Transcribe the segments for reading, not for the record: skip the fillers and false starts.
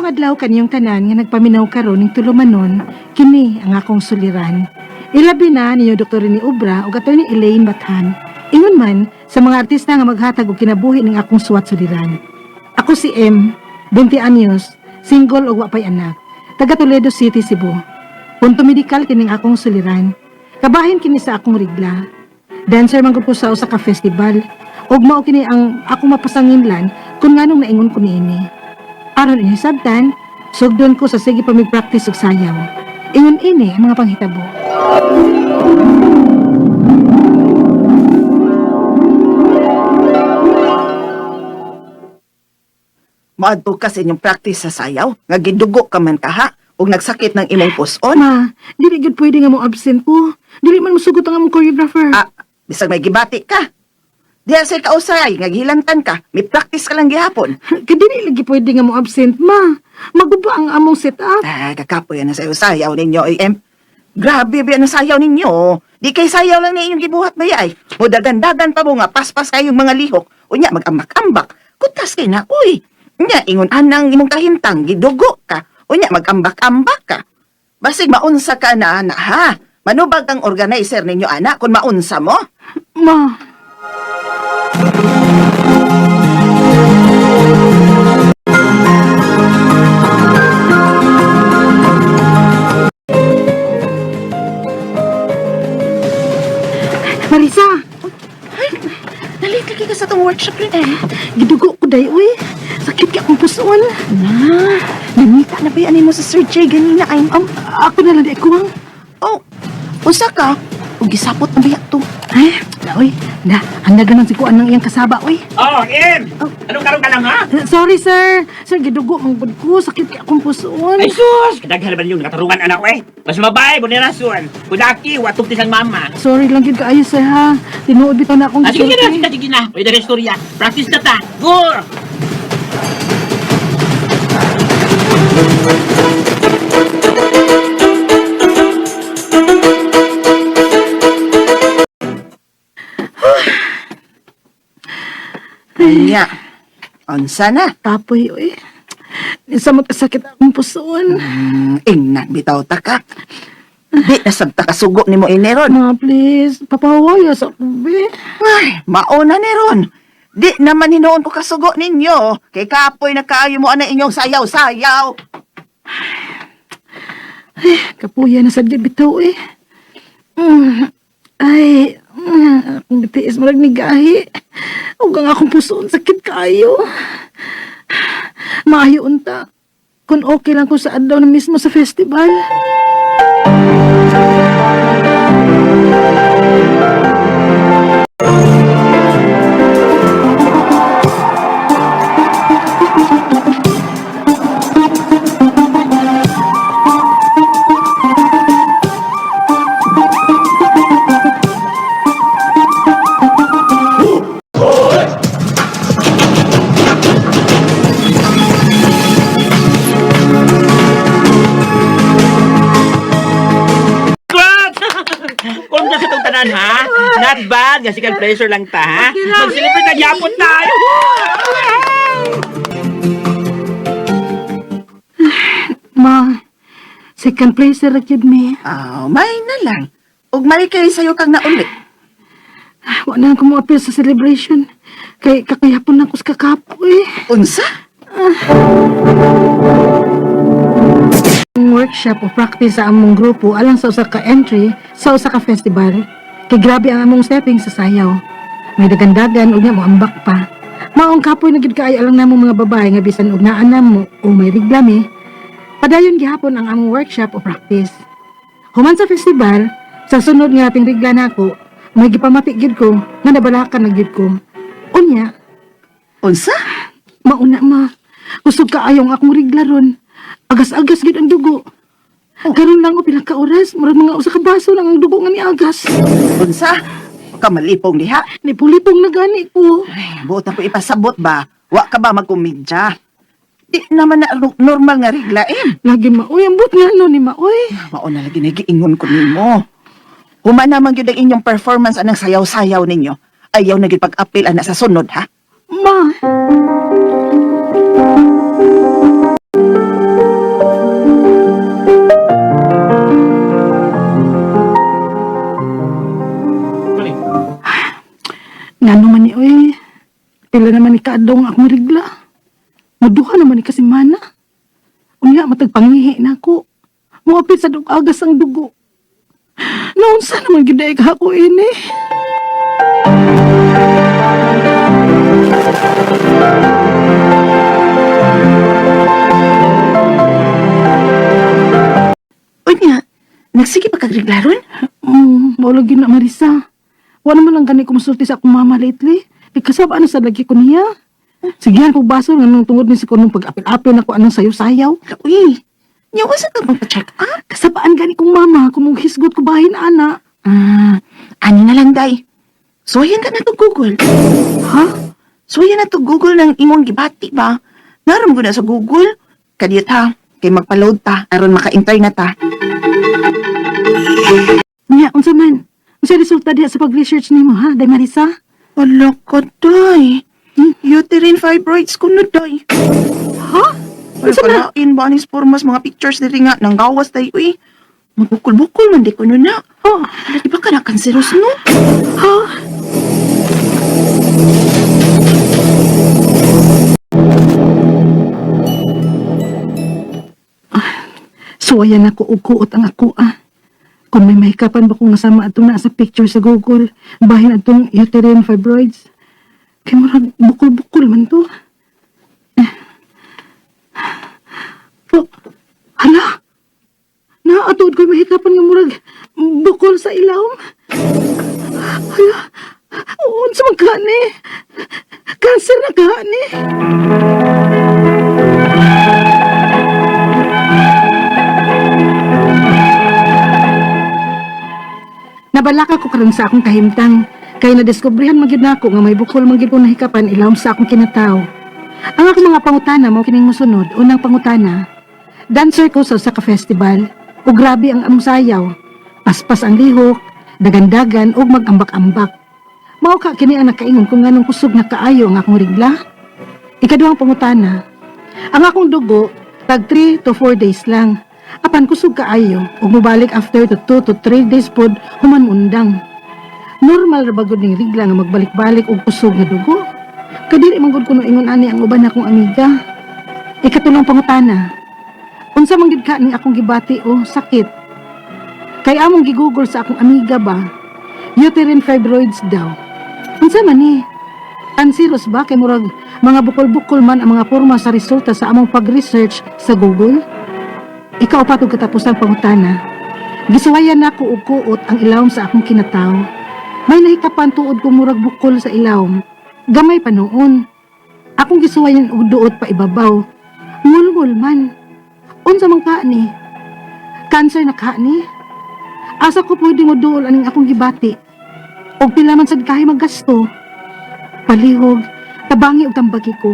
Maayong adlaw kaniyong tanan nga nagpaminaw karon ning tulumanon, kini ang akong suliran. Ilabi na ninyo Dr. ni Ubra ug Attorney Elaine Bathan. Ingon man sa mga artista nga maghatag og kinabuhi ning akong suwat suliran. Ako si M, 20 anyos, single ug wa pay anak. Taga Toledo City, Cebu. Punto medikal kining akong suliran. Kabahin kini sa akong rigla. Dancer man gud ko sa usa ka festival. Ug mao kini ang akong mapasanginlan kung nganong naingon ko niini. Aron inyo sabtan, sugdon ko sa sige pa practice og sayaw. Ingon ini ang mga panghitabo. Moadto ka sa inyong practice sa sayaw, nga gidugo ka man kaha, ug nagsakit ng imong puson. Ma, dili gyud pwede nga mo absent ko. Dili man mosugot ang among choreographer. Ah, bisag may gibati ka. Diya sa kausay, nga gihilantan ka, may practice ka lang gihapon. Kay dili lagi pwede nga mo absent, ma. Maguba ang among setup. Ah, kakapoy na sa sayaw ninyo, AM. Grabe ba ang sayaw ninyo? Di kay sayaw lang na inyong gibuhat ba ay? O dagan-dagan pa mo nga paspas kayong mga lihok. Unya mag-ambak-ambak. Kutas kay na, uy. Unya ingon anang imong kahimtang gidugo ka. Unya mag-ambak-ambak ka. Basig maunsa ka na, ana, ha? Manubag ang organizer ninyo, ana, kung maunsa mo. Ma. Marisa, Dali, lagi ka sa tong workshop rin eh. gidugo ko day uy. Sakit kay akong puson. Na, nanita na ba yan mo sa Sir Jay ganina ay? Ako na lang di ko ang. Oh, unsa ka? Ug gisapot na ba to? Ay, na uy. Na, ang naganan si kuan ng iyang kasaba uy. Oh, Em! Anong karon ka lang, ha? Sorry, sir. Sir, gidugo mang bud ko. Sakit kay akong puson. Ay, sus! Kadaghan naman yung nakatarungan, anak ko, eh. Mas mabay, bunirason. Kudaki, watong tisang mama. Sorry lang gyud kaayo sir ha. Tinuod bitaw na akong Ah, sige na, gisulti. sige na, sige na. Pwede na istorya. Practice na ta. Go! Unya. Unsa na? Kapoy uy. Samot sakit akong puson. Ingnan bitaw ta ka. Di na sabta kasugo nimo ineron. Ma, please. Papawaya sa be. Ay, mauna ni ron. Di naman hinuon ko kasugo ninyo. Kay kapoy na kaayo mo ana inyong sayaw-sayaw. Kapuya na sad gyud bitaw eh. Ay, akong bitiis murag ni gahi. Ug ang akong puson sakit kaayo. Maayo unta. Kung okay lang ko sa adlaw na mismo sa festival. Congrats! Kung sa itong tanan, ha? Not bad. Kasi kan pleasure lang ta, ha? Mag-celebrate na gyapon tayo. Ma, second place ra gyud mi. Ah, may na lang. Ug mali kay sayo kang nauli. Ah, wa na ko mo-appeal sa celebration. Kay kakayapon na ko sa kakapoy. Unsa? Ang workshop o practice sa among grupo alang sa usa ka entry sa usa ka festival. Kay grabe ang among stepping sa sayaw. May dagandagan ug mo ambak pa. Maong kapoy na gid kaayo alang namong mga babae nga bisan og naa namo o may reglame. Padayon gihapon ang among workshop o practice. Human sa festival, sa sunod nga ating regla nako, may gipamati gid ko nga nabalakan na gid ko. Unya, Unsa? mauna ma. Kusog kaayo ang akong rigla ron. Agas-agas gid ang dugo. Karon lang o pila ka oras, murag mga usa ka baso lang ang dugo nga niagas. Unsa? Kamalipong diha. Nipulipong na gani ko. Ay, buot na ko ipasabot ba? Wa ka ba magkomedya? Di naman na normal nga regla eh. Lagi maoy, ambot nga no ni maoy. Mao na lagi nagiingon ko nimo. Human naman gyud ang inyong performance anang sayaw-sayaw ninyo. Ayaw na gyud pag-apil ana sa sunod ha. Ma. Ngano man ni oy. Pila naman ni kaadong akong rigla. Muduha naman ni kasimana. Unya matag pangihi na ako. Muapit sa dug agas ang dugo. Naunsa naman gyud ay ako ini. Unya, nagsige pa kag riglaron? Mao lagi na Marisa. Wa naman lang gani konsulti sa akong mama lately. Kay kasaba na sa lagi ko niya. Sigihan ko baso nganong tungod ni sa kunong pag-apil-apil nako anong sayo-sayaw. Uy, nya unsa ka magpa-check up? Kasabaan gani kong mama kung mong hisgot ko bahin ana. Ani na lang day. Suwayan ka na to Google. Ha? Suwayan na to Google ng imong gibati ba? Naram ko na sa Google. Kadiyot ha, kay magpa-load ta aron maka-enter na ta. Nya, unsa man? Unsa resulta diha sa pag-research nimo ha, Day Marisa? Wala ka, day. Uterine fibroids ko na, day. Ha? Wala Unsa ka na? na in banis formas mga pictures diri nga nang gawas tayo, uy. Magbukol-bukol man di ko nun na. Oh, Wala, di ba ka na cancerous, no? ha? Ah, Suwayan ako og kuot ang ako ah. Kung may mahikapan ba kung nasama atong naa sa picture sa Google, bahin atong uterine fibroids. Kay murag bukol-bukol man to. Eh. Oh, hala! Naatuod ko'y mahikapan nga murag bukol sa ilawom. Hala! Unsa man ka ni? Cancer na ka ni? Nabalaka ko karon sa akong kahimtang. Kay nadiskubrihan man gyud nako nga may bukol man gyud ko nahikapan ilawom sa akong kinataw. Ang akong mga pangutana mao kining mosunod. Unang pangutana, dancer ko sa usa ka festival ug grabe ang among sayaw. Paspas ang lihok, dagandagan ug magambak-ambak. Mao ka kini ang nakaingon kung nganong kusog na kaayo ang akong rigla. Ikaduhang pangutana, ang akong dugo tag 3 to 4 days lang. Apan kusog kaayo ug mobalik after to 2 to 3 days pod human undang. Normal ra ba gud ning rigla nga magbalik-balik og kusog nga dugo? Kadili man gud kuno ingon ani ang uban akong amiga. Ikatulong pangutana, unsa man gid ka ning akong gibati o sakit? Kay among gigugol sa akong amiga ba? Uterine fibroids daw. Unsa man ni? Cancerous ba kay murag mga bukol-bukol man ang mga porma sa resulta sa among pag-research sa Google? Ikaw pa tug katapusang pangutana. Gisuwayan nako og kuot ang ilawom sa akong kinataw. May nahikapan tuod ko murag bukol sa ilawom. Gamay pa noon. Akong gisuwayan og duot pa ibabaw. Ngulngul man. Unsa man ka ni? Cancer na ka ni? Asa ko pwede mo duol aning akong gibati? Og pila man sad kahay maggasto. Palihog, tabangi og tambagi ko.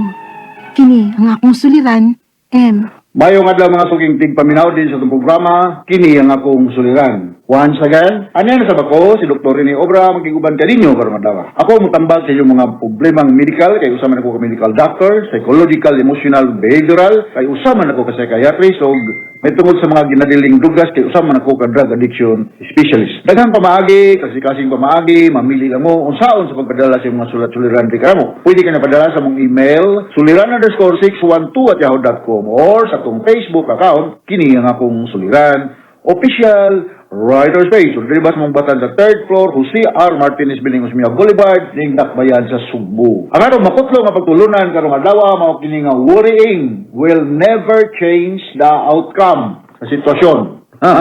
Kini ang akong suliran, M. Mayong adlaw mga suking tigpaminaw din sa itong programa, kini ang akong suliran. Once again, ano na sa bako, si Dr. Rene Obra, magkiguban kaninyo karong adlaw. Ako mutambag sa inyong mga problemang medical, kay usa man ako ka medical doctor, psychological, emotional, behavioral, kay usa man ako ka psychiatrist, og may tungod sa mga ginadiling dugas, kay usa man ako ka drug addiction specialist. Daghang pamaagi, kasi-kasing pamaagi, mamili lang mo, unsaon sa pagpadala sa inyong mga sulat-suliran di kamo. Pwede ka na padala sa mong email, suliran_612@yahoo.com or sa atong Facebook account, kini ang akong suliran, official writer's page. So, dili ba sa mong batan sa third floor, Jose R. Martinez Building, Osmeña Boulevard, ning Dakbayan sa Sugbo. Ang atong makutlo nga pagtulunan karong adlaw mao kini nga worrying will never change the outcome sa sitwasyon. Ha?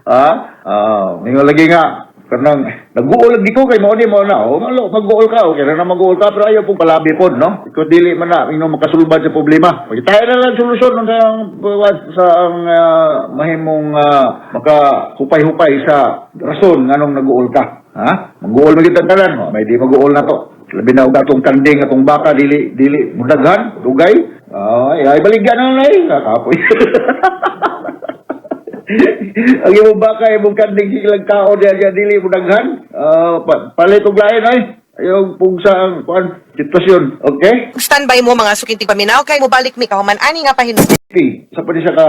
Ah, ingon lagi nga kanang nag-uol lagi ko kay mao ni mao na. Oh, malo mag-uol ka, okay ra na mag-uol ka pero ayaw pong palabi pod, no? Ikaw dili man na ino makasulbad sa problema. Pagitayo na lang solusyon sa sa ang mahimong makahupay-hupay sa rason nganong nag-uol ka. Ha? Mag-uol man gyud tanan, oh, may di mag-uol na to. Labi na og atong kanding atong baka dili dili mudaghan, dugay. Ay, ay baligyan na lang ay kakapoy. Ang imong baka, imong kanding silang tao diya diya dili mo daghan. Ah, palit og lain ay. Ayaw pugsa ang kuan sitwasyon. Okay? Standby mo mga sukintig paminaw kay mobalik mi kahuman ani nga pahinumdum. Okay. Sa pa ni siya ka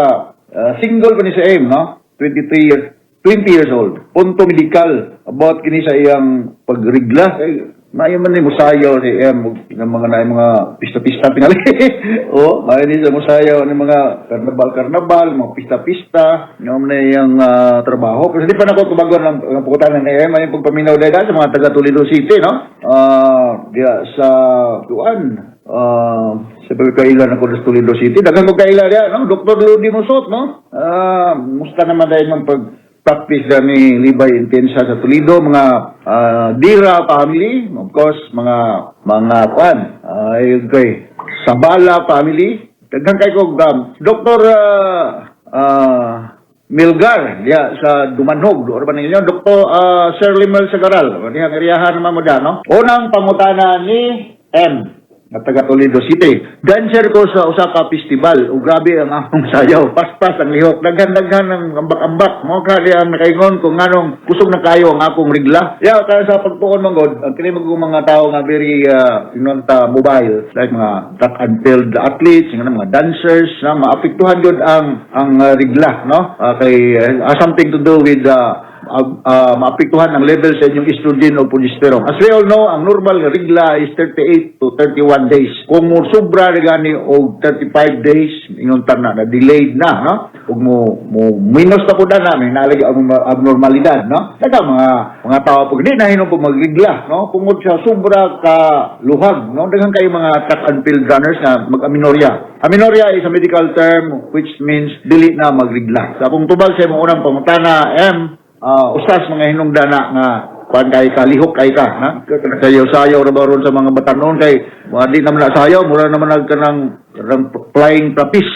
single pa ni siya aim, no? 23 years, 20 years old. Punto medical about kini sa iyang pagrigla. Eh, Maayo man ni musayaw si M ng mga na mga pista-pista tingali. Oh, maayo ni sa musayaw ng mga karnabal-karnabal, mga pista-pista, yung na iyang trabaho. Pero di pa nako tubagon ang pukutan ng AM ay pagpaminaw dahil sa mga taga Toledo City, no? Diya sa tuan, sa pagkailan ako sa Toledo City. Daghan ko kaila diya, no? Dr. Ludi Musot, no? Musta naman dahil ng pag practice na ni Libay Intensa sa Toledo, mga Dira family, of course, mga kuan, ay kay Sabala family, daghan kay kog Dr. Milgar diya sa Dumanhog, doon ba ninyo? Dr. Sir Limel Sagaral, diha ngeriyahan naman mo diya, no? Unang pangutana ni M na taga Toledo City. Dancer ko sa usa ka festival. O grabe ang akong sayaw. Paspas ang lihok. Daghan-daghan ang ambak-ambak. Mo kali ang nakaingon kung nganong kusog na kayo ang akong rigla. Ya, kaya sa pagtuon man god, ang kini mga mga tao nga very ingon ta mobile, like mga track and field athletes, nga mga dancers, na maapektuhan gyud ang rigla, no? Kay something to do with maapektuhan ang level sa inyong estrogen o progesterone. As we all know, ang normal nga rigla is 38 to 31 days. Kung mo sobra na gani og 35 days, ingon ta na, na delayed na, no? Ug mo minus na po na, may nalagi ang abnormalidad, no? Daga mga tao pag di na hinom po magrigla, no? Tungod sa sobra ka luhag, no? Daghan kayo mga track and field runners nga mag-amenorrhea. Amenorrhea is a medical term which means dili na magrigla. Sa akong tubag sa imong unang pangutana, M, usas mga hinungdana nga kuan kay ka, lihok kay ka, ha, sayaw-sayaw ra ba ron sa mga batanon, kay mga di naman na sayaw, mura naman nag kanang kanang flying trapeze,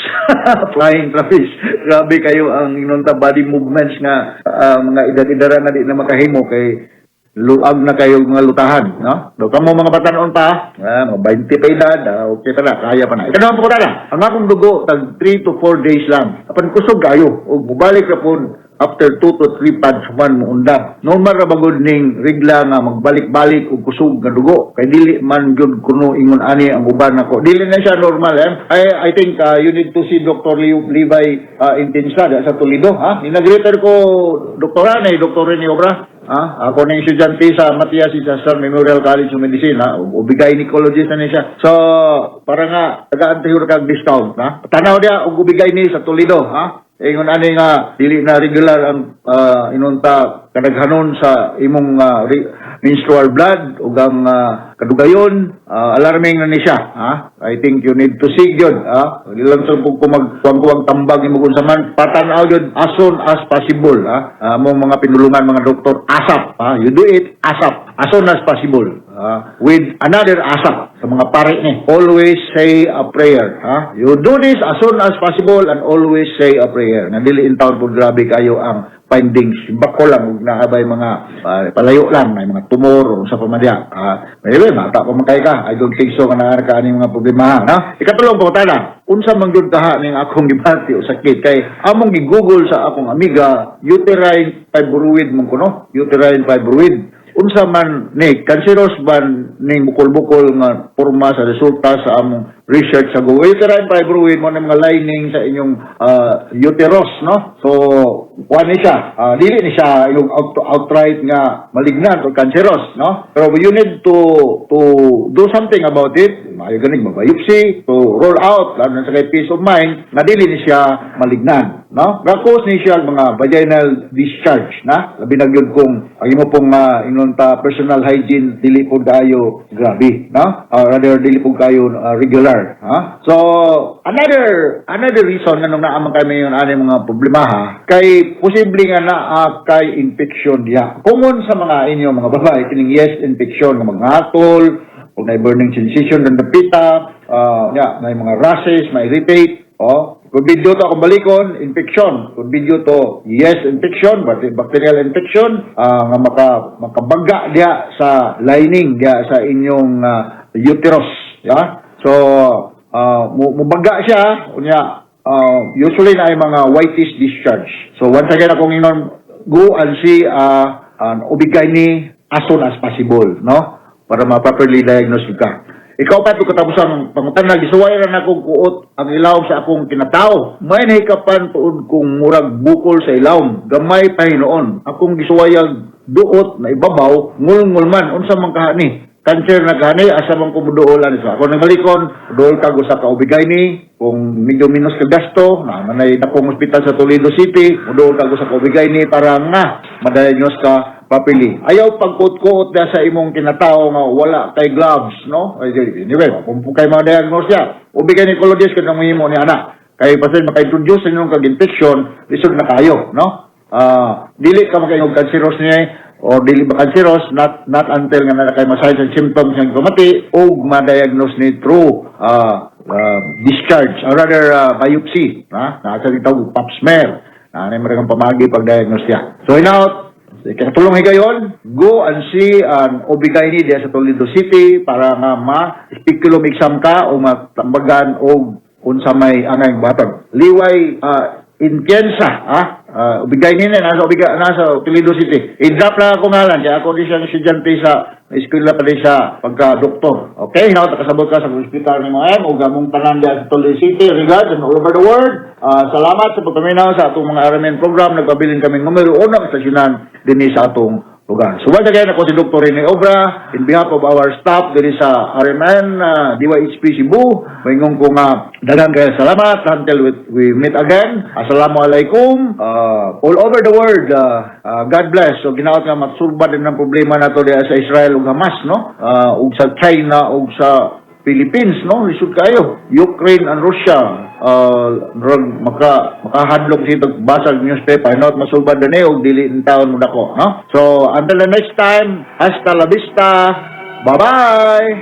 flying trapeze. Grabe kayo ang inunta body movements nga mga edad-edara na di na makahimo kay luag na kayo mga lutahan, no? Do kamo mga batanon pa, mga 20 pa edad, okay pa na, kaya pa na. Ikaw po na, ang akong dugo tag 3 to 4 days lang. Apan kusog kayo ug mobalik ra pud after 2 to 3 pads man muundang. Normal ra bagod ning regla nga magbalik-balik og kusog nga dugo kay dili man gyud kuno ingon ani ang uban nako. Dili na siya normal, eh. I think you need to see Dr. Levi Intensa sa Toledo, ha? Ninagreter ko doktora na doktor ni Obra. Ah, ako ning estudyante sa Matias Cesar Memorial College of Medicine, ha. Ubigay gynecologist na ni siya. So, para nga tagaan tayo kag discount, ha. Tanaw diya og ubigay ni sa Toledo, ha. Ingon ani nga dili na regular ang inunta kadaghanon sa imong menstrual blood ug ang kadugayon, alarming na ni siya, ha. I think you need to see gyud, ha. Di lang sa kung magkuwang-kuwang tambag imo kung man patan-aw gyud as soon as possible, ha. Among mga pinulungan mga doktor ASAP, ha. You do it ASAP, as soon as possible, ha? With another ASAP sa mga pare ni. Always say a prayer, ha. You do this as soon as possible and always say a prayer. Nga dili in town po grabe kayo ang findings. Bako lang ug naabay mga palayo lang may mga tumor o sa pamadya. Anyway, bata pa man kay ka. I don't think so nga naa ka ani mga problema, ha. Ikatulong po tana. Unsa man gyud kaha ning akong gibati o sakit kay among gi-google sa akong amiga, uterine fibroid man kuno, uterine fibroid. Unsa man ni, cancerous ba ning bukol-bukol nga porma sa resulta sa among research sa Google? Uterine fibroid mo na mga lining sa inyong uterus, no? So kuan ni siya, dili ni siya yung outright nga malignant or cancerous, no? Pero you need to do something about it. Maayo ganing mabiopsy to rule out, lalo na sa kay peace of mind nga dili ni siya malignant, no? Ga-cause ni siya mga vaginal discharge na labi na gyud kung ang imo pong inunta personal hygiene dili po kayo grabe, no? Rather dili po kayo regular, ha. So another reason nga nung naaman kami yung ani mga problema, ha, kay posible nga naa kay infection diha. Common sa mga inyo mga babae kining yeast infection nga mangatol o na burning sensation ng dapita, ya, may mga rashes, ma-irritate, oh. Kung video to akong balikon, infection. Kung video to, yeast infection, bacterial infection, nga makabaga diha sa lining diha sa inyong uterus, ya. So, mubaga siya, unya, usually na ay mga whitish discharge. So, once again, akong inon, go and see an OB-GYN as soon as possible, no? Para ma-properly diagnose ka. Ikaw pa ito katapos ang pangutana, gisuway ra na akong kuot ang ilawom sa akong kinatao. May nahikapan tuod kong murag bukol sa ilawom. Gamay pa hinuon. Akong gisuwayag duot na ibabaw, ngulngul man. Unsa man kaha ni? Cancer na gani, asa man ko muduolan sa ako nagbalikon, duol kag usa ka OB-GYN. Kung medyo minus ka gasto, na manay dakong ospital sa Toledo City, muduol kag usa ka OB-GYN para nga ma-diagnose ka properly. Ayaw pagkuot-kuot na sa imong kinatao nga wala kay gloves, no? Ay, anyway, kung kay ma-diagnose siya, OB-gynecologist ka nang mahimo ni ana. Kay basin maka-introduce sa inyong kag infection, lisod na kayo, no? Ah, dili ka makaingog cancerous niya or dili ba cancerous, not until nga na kay ma-signs and symptoms ng pamati og ma-diagnose ni through discharge or rather biopsy, na nasa tawag pap smear na ano mo pamagi pag-diagnose niya. So hinaut katulong higayon, go and see an OB-GYN diya sa Toledo City para nga ma-speculum exam ka o matambagan og unsa may angay buhaton. Liway Intiensa, ah, OB-GYN ni nasa OB nasa Toledo City. I-drop lang ako ngalan kaya ako di siya estudyante sa eskwela pa di sa pagka-doktor. Okay, hinaut nakasabot ka sa ospital ni mo ug among tanan diya sa Toledo City, regards and all over the world. Ah, salamat sa pagpaminaw sa atong mga RMN program. Nagpabilin kami numero uno ang estasyonan dinhi sa atong lugar. So once again, ako si Dr. Rene Obra, in behalf of our staff diri sa RMN, DYHP Cebu, maingon ko nga daghang kaayo salamat until we meet again. Assalamualaikum. All over the world, God bless. So ginaot nga matsulba din ng problema nato diha sa Israel ug Hamas, no? Ug sa China ug sa Philippines, no? Lisod kayo. Ukraine and Russia, rag makahadlok siya basag newspaper, not masulbad na og dili in taon mo dako, no? So, until the next time, hasta la vista. Bye-bye!